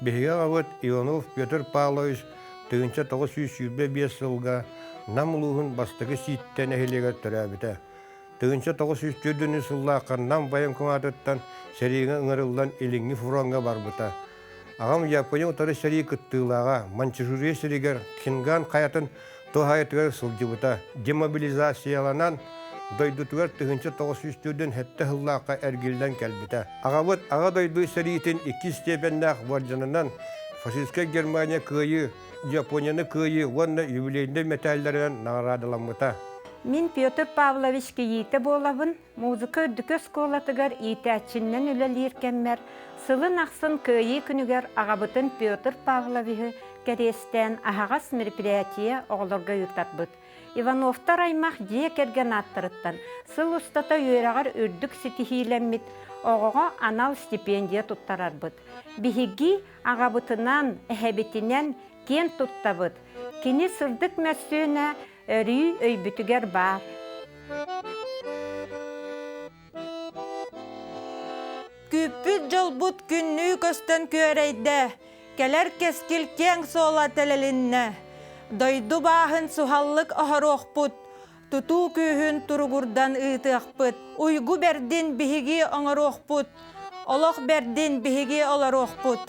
Биһиги аҕабыт Иванов Петр Павлович 1925 сылга Нам улууһун бастакы Сииттэ нэһилиэгэр төрөөбүтэ. 1904 сыллаахха Нам военкоматыттан сэриигэ ыҥырыллан Илиҥҥи фроҥҥа барбыта. Аҕам Япония утары сэрии кыттыылааҕа, Маньчжурия сиригэр Хинган хайатын туһаайытыгар сылдьыбыта. Демобилизацияланан дойдутугар 1947 сыллаахха эргиллэн кэлбитэ. Аҕабыт Аҕа дойду сэриитин иккис степеннээх уордьанынан фашистскай Германия кыайыы, Японияны кыайыы уонна юбилейнай мэтээллэринэн наҕараадаламмыта. Мин Петр Павлович кийиитэ буолабын. Музыка үрдүкү оскуолатыгар иитээччиннэн үлэлиир кэммэр сылын ахсын Кыайыы күнүгэр аҕабытын Петр Павловиһы кэриэстээн аһаҕас мероприятие оҕолорго ыытарбыт. Ивановтар аймах дьиэ кэргэн ааттарыттан сыл устата үөрэҕэр үрдүк ситиһиилэммит оҕоҕо анал стипендия туттарарбыт. Биһиги аҕабытынан, эһэбитинэн киэн туттабыт. Кини сырдык мөссүөнэ өрүү өйбүтүгэр баар. Күүппүт дьолбут күннүү көстөн күөрэйдэ, кэлэр кэскил киэҥ суола тэлэлиннэ. Дойду бааһын суһаллык оһоруохпут, тутуу күүһүн туругурдан ыытыахпыт, уйгу бэрдин биһиги оҥоруохпут, олох бэрдин биһиги олоруохпут.